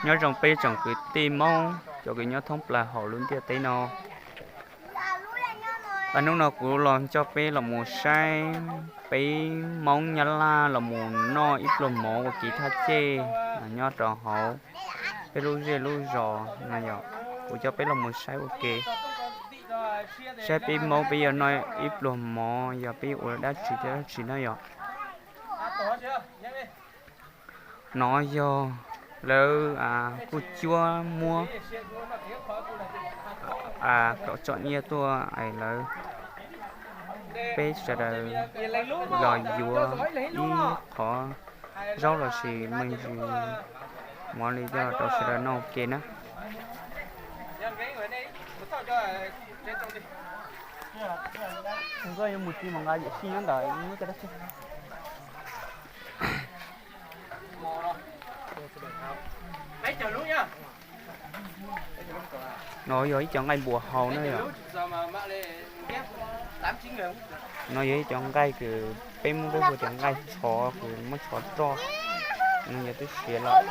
Nyob zoo peb tsoom kwv tij Hmoob cov kws nyob thoob plaws hauv lub ntiaj teb no. Hnub no kuv los coj peb los mus saib peb Hmoob Nyab Laj los mus noj ib pluag mov ua kev thaj ceg nyob rau hauv peb lub zej lub zos no yog. Kuv coj peb los mus saib ua ke, saib peb Hmoob peb yuav noj ib pluag mov yog peb yuav ua dab tsi thiab dab tsi na yog. No yog lawv kuj cuab muab kom tsom nyiaj tuaj es lawv, peb sawv daws los yuav ib qhov zaub los sis me ntsis mov li coj rau sawv daws noj ua ke na. No yog ib cov nqaij npuas hau na yog. No yog ib cov nqaij kws peb Hmoob peb hu tias nqaij tshov kws muab tshov roj, no yog twb siav lawm.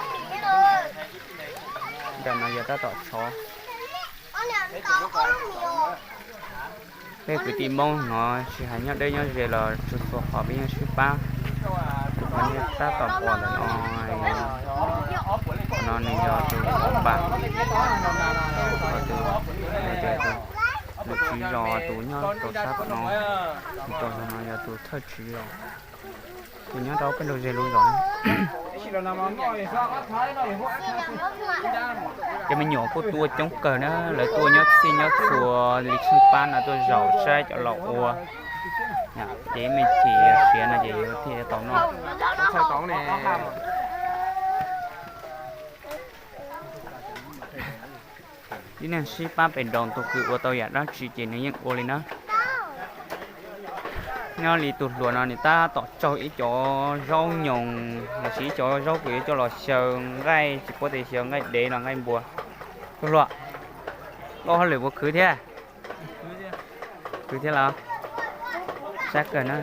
Ntawm no yog tab tom tshov. Peb kwv tij Hmoob no tsis hais nyob deb nyob ze los txhua txhua qhov peb yeej sib pab. Qhov nej tab tom pom ntawm no, no nws yog tus pom npam, tus, tus tswv zos tus nyob rau sab tom no, tus no yog tus thawj tswv zos, tus nyob rau peb lub zej lub zos na. Cov me nyuam kuj tuaj coob kawg na, lawv tuaj nyob txhij nyob txhua li tsheej pab no tuaj zaum saib cov laus ua. Ces me chim siav no ces yuav thiaj tau noj. Tib neeg sib pab pem nroos, tus kws ua tau yam dab tsi ces nws yeej ua li na. Nyob li tus hluas no nws tab tom tsaug ib cov zaub nyoos los sis ib cov zaub kws yuav coj los xyaw nqaij, tsis paub tias xyaw nqaij dev los nqaij npuas. Tus hluas, koj hauj lwm puas khwv thiab? Khwv thiab los? Sab kawg na.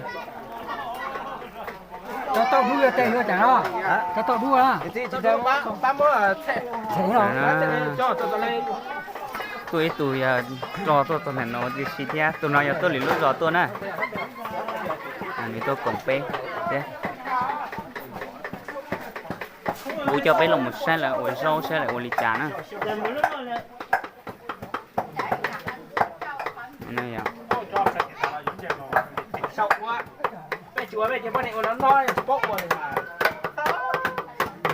Rau tauj dub yuav tes yuav cas los? Rau tauj dub. Tuaj ib tug yog tso tuaj txog ntawm no ua tib si thiab, tus no yog tuaj lwm lub zos tuaj na. Nws tuaj koom peb thiab. Kuv coj peb los mus saib lawv ua zaub saib lawv ua li cas na.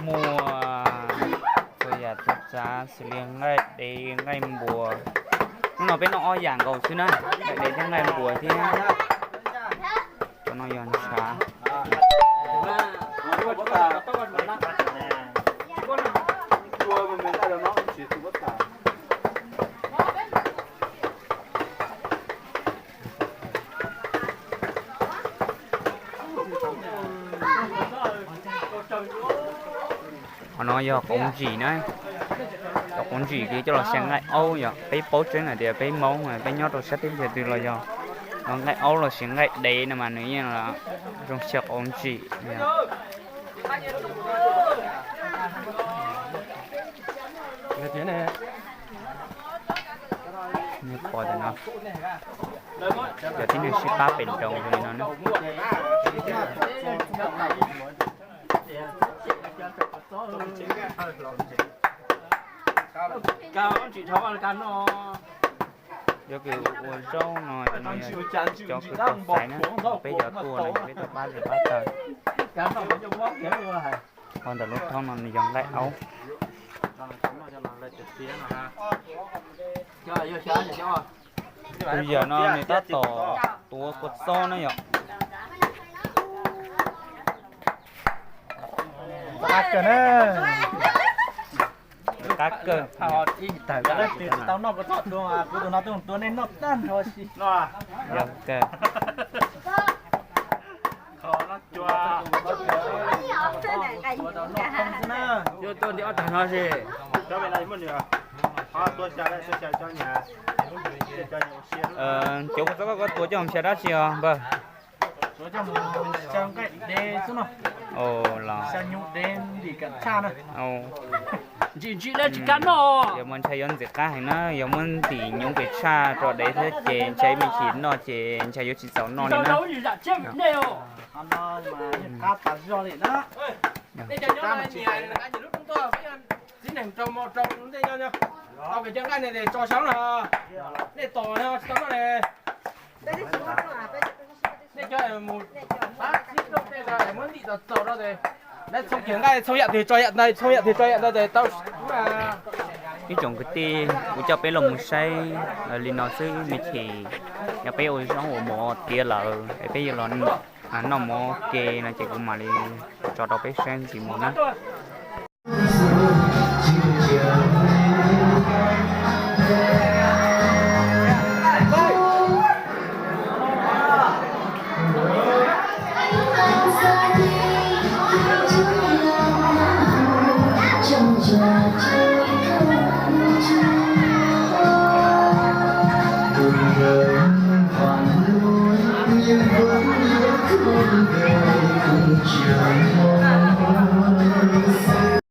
Muaj txhua yam txhua tsav xws li nqaij dev nqaij npuas. Hnub no peb noj ob yam nkaus xwb na, nqaij dev thiab nqaij npuas thiab. Cov no yog ntshav. Qhov no yog qoov ntsim na. Cov qoov ntsim kws coj los xyaw nqaij aub yog peb paub tseeb hais tias peb Hmoob peb nyob rau sab teb chaws twg los yog nqaij aub los sis nqaij dev no mas nws yeej zoo xyaw qoov ntsim. Pom no, cov tib neeg sib pab pem nroos li no na. Cov kws ua zaub no, cov kws tau xaiv na, peb cov tuaj no peb tau pab li pab taw. Ho ntawm lub thoob no nws yog nqaij aub. Tus yawm no nws tab tom tuav kua txob na yom. Qab kawg. Yog kawg. Cov kua txob koj tuav coj mus xyaw dab tsi os npawg? Los, nqaij dev ntim kam tshaj na. Ntsis ntsis na tsis kam noj. Yog muaj ntshai yuav ntxim qab heev na, yog muab ntim nyuv pes tshaj rau dev thiab ces ntshai me ntsis noj ces ntshai yuav tsis txaus noj li na. Nej cov nyob no niam lub rooj tuaj, txiv neeg rau mo rau ntej nyob nyob. Tau kev coj nqaij no es tso saud no. Nej tos no tsis tau noj ne. Nej cov mus pab txib rooj tej no es muab ntim txaus txaus rau es lawv txhooj kiag nqaij, txhooj yam twg tso yam ntawd, txhooj yam twg tso yam ntawd es tau. Ib tsoom kwv tij, kuv coj peb los mus saib li no xwb me chim, yog peb ua zaub ua mov tiav lawm es peb yuav los noj mov ke no ces kuv mam li tso rau peb saib ntxiv mus na.